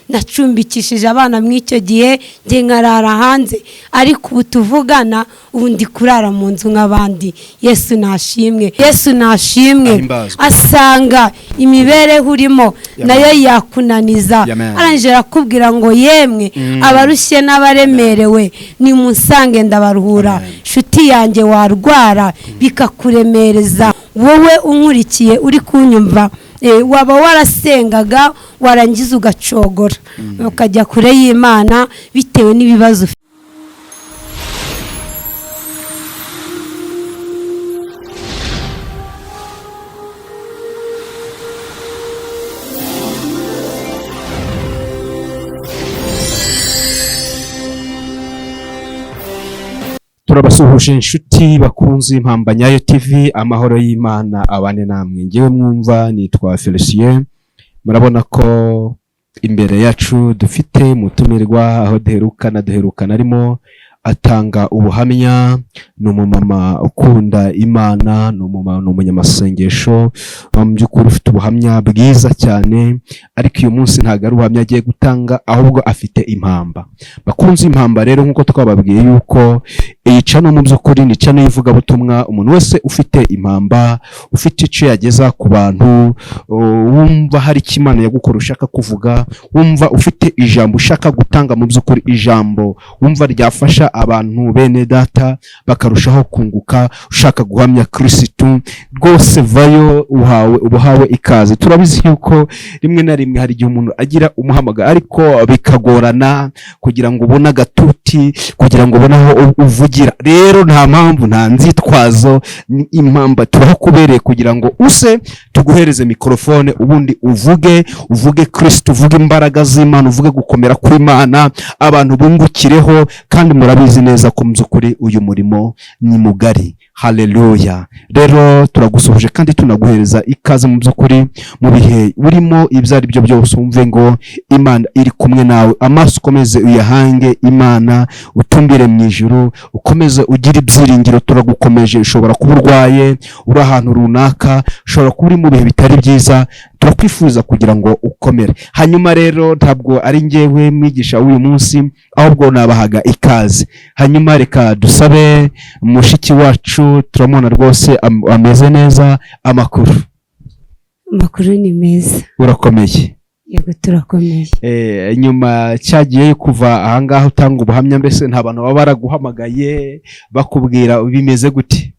Nacumbikishije abana muri icyo gihe, njye nkarara hanze, ariko ubu tuvugana ubu ndi kurara mu nzu nk'abandi. Yesu nashimwe, Yesu nashimwe. Ahimbazwe. Asanga imibereho urimo nayo yakunaniza. Amen. Arangije arakubwira ngo: "Yemwe abarushye n'abaremerewe, nimunsange ndabaruhura." Amen. Nshuti yanjye, warwara bikakuremereza, wowe unkurikiye uri kunyumva, waba warasengaga warangiza ugacogora, ukajya kure y'Imana bitewe n'ibibazo ufite. Turabasuhuje inshuti bakunze Impamba Nyayo TV, amahoro y'Imana abane namwe. Ngewe mwumva nitwa Felicien. Murabona ko imbere yacu dufite mutumirwa, aho duherukana arimo atanga ubuhamya. Ni umumama ukunda Imana, ni umumama, ni umunyamasengesho mu by'ukuri, ufite ubuhamya bwiza cyane. Ariko uyu munsi ntabwo ari ubuhamya agiye gutanga, ahubwo afite impamba. Bakunze Impamba rero, nk'uko twababwiye yuko iyi channel mu by'ukuri ni channel y'ivugabutumwa, umuntu wese ufite impamba, ufite icyo yageza ku bantu, wumva hari icyo Imana yagukora ushaka kuvuga, wumva ufite ijambo ushaka gutanga, mu by'ukuri ijambo wumva ryafasha abantu bene data bakarushaho kunguka, ushaka guhamya Kirisitu, rwose vayo, uhawe ubuhawe ikaze. Turabizi yuko rimwe na rimwe hari igihe umuntu agira umuhamagaro, ariko bikagorana kugira ngo ubone agatuti, kugira ngo ubone aho uvugira. Rero nta mpamvu, nta nzitwazo, ni Impamba turahakubereye kugira ngo use tuguhereze mikorofone, ubundi uvuge, uvuge Kirisitu, uvuge imbaraga z'Imana, uvuge gukomera kw'Imana, abantu bungukireho. Kandi murabizi neza ko mu by'ukuri uyu murimo ni mugari. Haleluya! Rero turagusuhuje kandi tunaguhereza ikaze. Mu by'ukuri mu bihe urimo ibyo ari byo byose, wumve ngo Imana iri kumwe nawe. Amaso ukomeze uyahange Imana, utumbire mu ijuru, ukomeze ugire ibyiringiro. Turagukomeje. Ushobora kuba urwaye, uri ahantu runaka, ushobora kuba uri mu bihe bitari byiza, turakwifuza kugira ngo ukomere. Hanyuma rero ntabwo ari njyewe mwigisha w'uyu munsi, ahubwo nabahaga ikaze. Hanyuma reka dusabe mushiki wacu, turamubona rwose ameze neza. Amakuru? Amakuru ni meza. Urakomeye? Yego, turakomeye. Nyuma cyagiye kuva ahangaha utanga ubuhamya, mbese nta bantu baba baraguhamagaye bakubwira bimeze gute?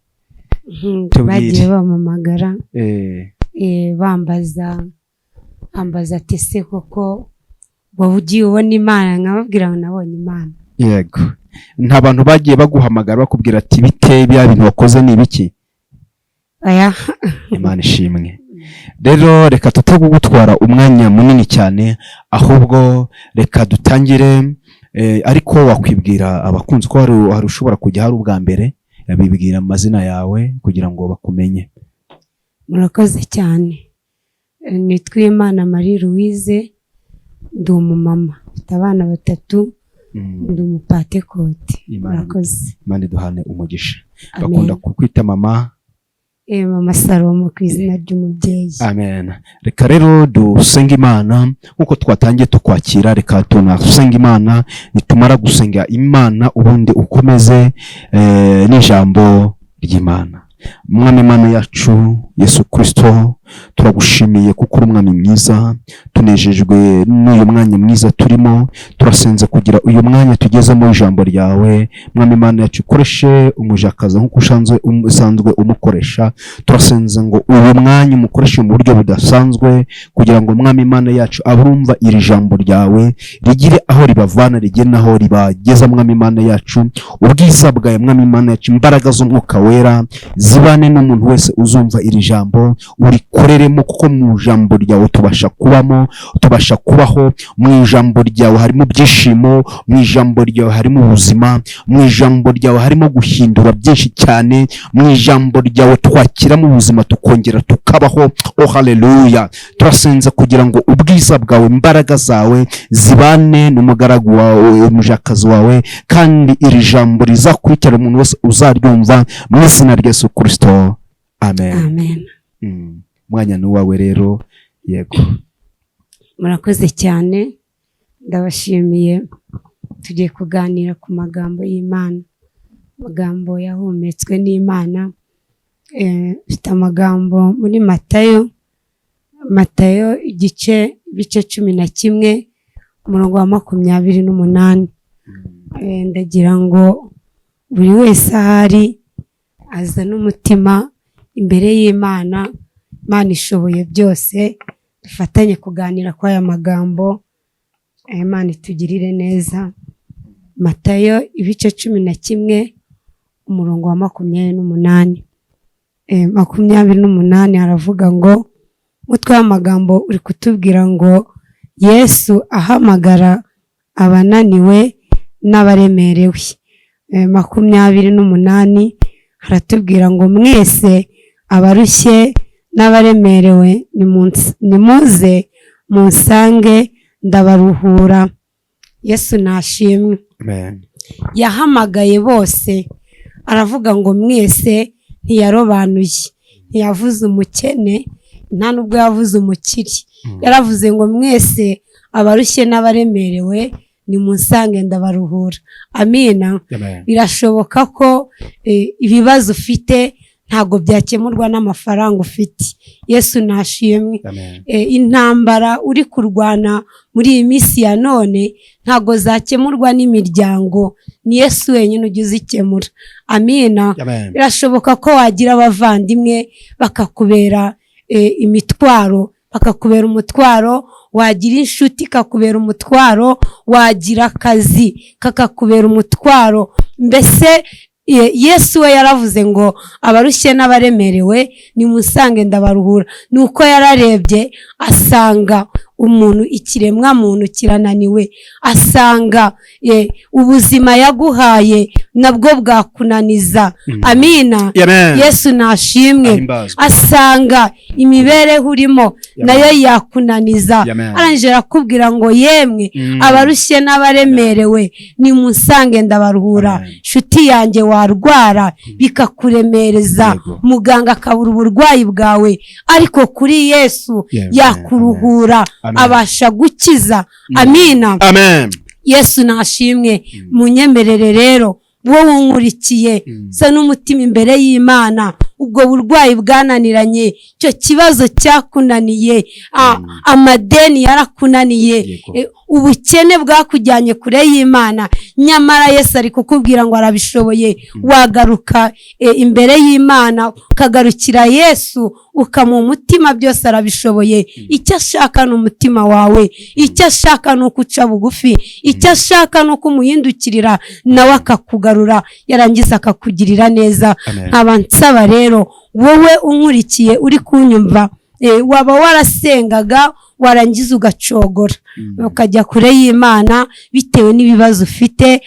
Tubwire. Bagiye bampamagara, bambaza, ambaza ati: "Ese koko wowe ugiye ubona Imana?" Nkababwira ngo nabonye Imana. Yego, nta bantu bagiye baguhamagara bakubwira ati: "Bite, bya bintu wakoze ni ibiki?" Aya. Imana ishimwe. Rero reka tute kugutwara umwanya munini cyane, ahubwo reka dutangire. Ariko wakwibwira abakunzi ko hari ushobora kujya hari ubwa mbere, bibwira amazina yawe kugira ngo bakumenye. Murakoze cyane. Nitwa Imana Marie Louise, ndi umumama, mfite abana batatu, ndi umupatekote. Murakoze. Imana iduhane umugisha. Amen. Bakunda kukwita mama? Mama Salomo ku izina ry'umubyeyi. Amen. Reka rero dusenge Imana nk'uko twatangiye tukwakira. Reka tunasenga Imana, nitumara gusenga Imana ubundi ukomeze n'ijambo ry'Imana. Mwami Imana yacu Yesu Kristo, turagushimiye kuko uri umwami mwiza. Tunejejwe n'uyu mwanya mwiza turimo. Turasenze kugira uyu mwanya tugezemo ijambo ryawe. Mwami Imana yacu, ukoreshe umujakazi nk'uko usanzwe umukoresha. Turasenze ngo uyu mwanya umukoreshe mu buryo budasanzwe, kugira ngo, Mwami Imana yacu, abarumva iri jambo ryawe rigire aho ribavana, rigire n'aho ribageza. Mwami Imana yacu, ubwiza bwawe, Mwami Imana yacu, imbaraga z'Umwuka Wera zibane n'umuntu wese uzumva iri jambo, urikoreremo, kuko mu ijambo ryawe tubasha kubamo, tubasha kubaho. Mu ijambo ryawe harimo ibyishimo, mu ijambo ryawe harimo ubuzima, mu ijambo ryawe harimo guhindura byinshi cyane, mu ijambo ryawe twakiramo ubuzima tukongera tukabaho. Oh haleluya! Turasenze kugira ngo ubwiza bwawe, imbaraga zawe zibane n'umugaragu wawe, umujakazi wawe, kandi iri jambo rizakurikira umuntu wese uzaryumva, mu izina rya Yesu Kristo, amen. Amen. Umwanya ni uwawe rero, yego. Murakoze cyane. Ndabashimiye. Tugiye kuganira ku magambo y'Imana, amagambo yahumetswe n'Imana. Mfite amagambo muri Matayo, Matayo ibice 11, umurongo wa 28. Ndagira ngo buri wese ahari azane umutima imbere y'Imana. Imana ishoboye byose. Dufatanye kuganira kuri aya magambo. Imana itugirire neza. Matayo ibice 11, umurongo wa 28. 28 haravuga ngo, umutwe w'amagambo uri kutubwira ngo Yesu ahamagara abananiwe n'abaremerewe. 28 haratubwira ngo mwese abarushye n'abaremerewe nimuze munsange ndabaruhura. Yesu nashimwe. Amen. Yahamagaye bose, aravuga ngo mwese. Ntiyarobanuye, ntiyavuze umukene, nta nubwo yavuze umukire. Yaravuze ngo mwese abarushye n'abaremerewe nimunsange ndabaruhura. Amina. Amen. Birashoboka ko ibibazo ufite ntabwo byakemurwa n'amafaranga ufite. Yesu nashimwe. Amen. Intambara uri kurwana muri iyi minsi ya none ntabwo zakemurwa n'imiryango, ni Yesu wenyine ujya uzikemura. Amina. Amen. Birashoboka ko wagira abavandimwe bakakubera imitwaro, bakakubera umutwaro, wagira inshuti ikakubera umutwaro, wagira akazi kakakubera umutwaro. Mbese Yesu we yaravuze ngo abarushye n'abaremerewe nimusange ndabaruhura. Ni uko yararebye asanga umuntu, ikiremwa muntu kirananiwe, asanga ubuzima yaguhaye nabwo bwakunaniza. Amina. Amen. Yesu nashimwe. Ahimbazwe. Asanga imibereho urimo nayo yakunaniza. Amen. Arangije arakubwira ngo yemwe abarushye n'abaremerewe nimusange ndabaruhura. Amen. Nshuti yanjye, warwara bikakuremereza, muganga akabura uburwayi bwawe, ariko kuri Yesu yakuruhura. Amen. Abasha gukiza. Amina. Amen. Yesu nashimwe. Munyemerere rero, wowe unkurikiye, sa n'umutima imbere y'Imana. Ubwo burwayi bwananiranye, icyo kibazo cyakunaniye, amadeni yarakunaniye, ubukene bwakujyanye kure y'Imana, nyamara Yesu ari kukubwira ngo arabishoboye. Wagaruka imbere y'Imana, ukagarukira Yesu, ukamuha umutima, byose arabishoboye. Icyo ashaka ni umutima wawe, icyo ashaka ni uko uca bugufi, icyo ashaka ni uko umuhindukirira, nawe akakugarura, yarangiza akakugirira neza. Amen. Nkaba nsaba rero wowe unkurikiye, uri kunyumva, waba warasengaga warangiza ugacogora, ukajya kure y'Imana bitewe n'ibibazo ufite,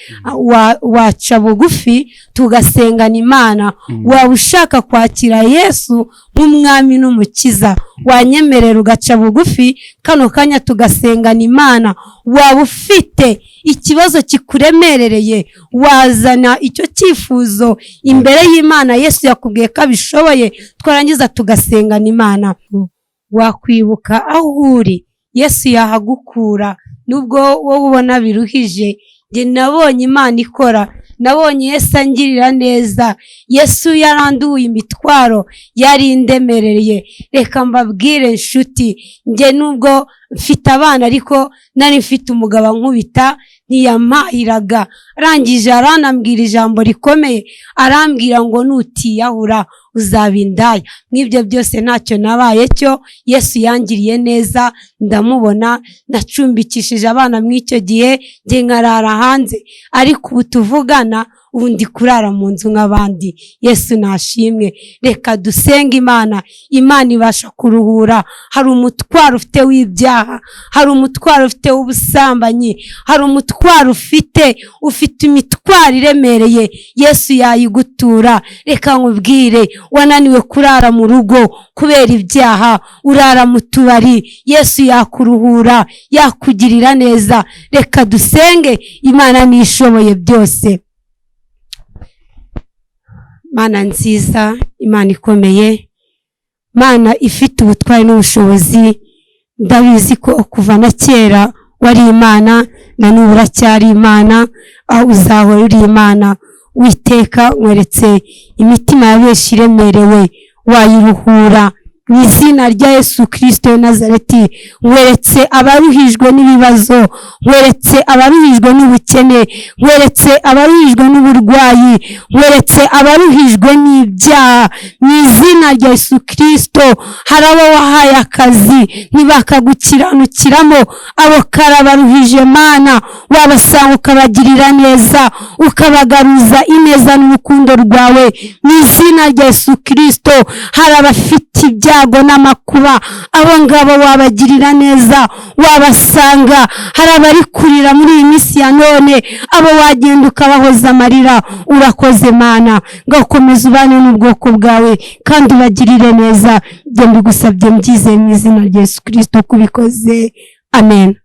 waca bugufi tugasengana Imana. Waba ushaka kwakira Yesu nk'umwami n'umukiza, wanyemerera ugaca bugufi kano kanya tugasengana Imana. Waba ufite ikibazo kikuremerereye, wazana icyo cyifuzo imbere y'Imana. Yesu yakubwiye ko abishoboye, twarangiza tugasengana Imana. Wakwibuka aho uri, Yesu yahagukura nubwo wowe ubona biruhije. Njye nabonye Imana ikora, nabonye Yesu angirira neza. Yesu yaranduye imitwaro yari indemereye. Reka mbabwire nshuti, njye nubwo mfite abana ariko nari mfite umugabo ankubita, ntiyampahiraga. Arangije aranambwira ijambo rikomeye, arambwira ngo nutiyahura uzaba indaya. Mw'ibyo byose ntacyo nabaye cyo. Yesu yangiriye neza, ndamubona. Nacumbikishije abana mw'icyo gihe, njye nkarara hanze, ariko ubu tuvugana ubu ndi kurara mu nzu nk'abandi. Yesu nashimwe. Reka dusenge Imana. Imana ibasha kuruhura. Hari umutwaro ufite w'ibyaha, hari umutwaro ufite w'ubusambanyi, hari umutwaro ufite imitwaro iremereye, Yesu yayigutura. Reka nkubwire, wananiwe kurara mu rugo kubera ibyaha, urara mu tubari, Yesu yakuruhura, yakugirira neza. Reka dusenge Imana nishoboye byose. Mana nziza, Imana ikomeye, Mana ifite ubutwari n'ubushobozi, ndabizi ko kuva na kera Wari Imana, na n'ubu uracyari Imana, aho uzahora uri Imana. Witeka, nkweretse imitima ya benshi iremerewe, wayiruhura mu izina rya Yesu Kirisito wa Nazareti. Nkweretse abaruhijwe n'ibibazo, nkweretse abaruhijwe n'ubukene, nkweretse abaruhijwe n'uburwayi, nkweretse abaruhijwe n'ibyaha mu izina rya Yesu Kirisito. Hari abo wahaye akazi ntibakagukiranukiramo, abo karabaruhije. Mana, wabasanga ukabagirira neza, ukabagaruza ineza n'urukundo rwawe mu izina rya Yesu Kirisito. Hari abafite ibyago n'amakuba, abo ngabo wabagirira neza, wabasanga. Hari abari kurira muri iyi minsi ya none, abo wagenda ukabahoza amarira. Urakoze Mana, ngakomeza ubane n'ubwoko bwawe kandi ubagirire neza. Ibyo mbigusabye mbyizeye mu izina rya Yesu Kirisito kubikoze, amen.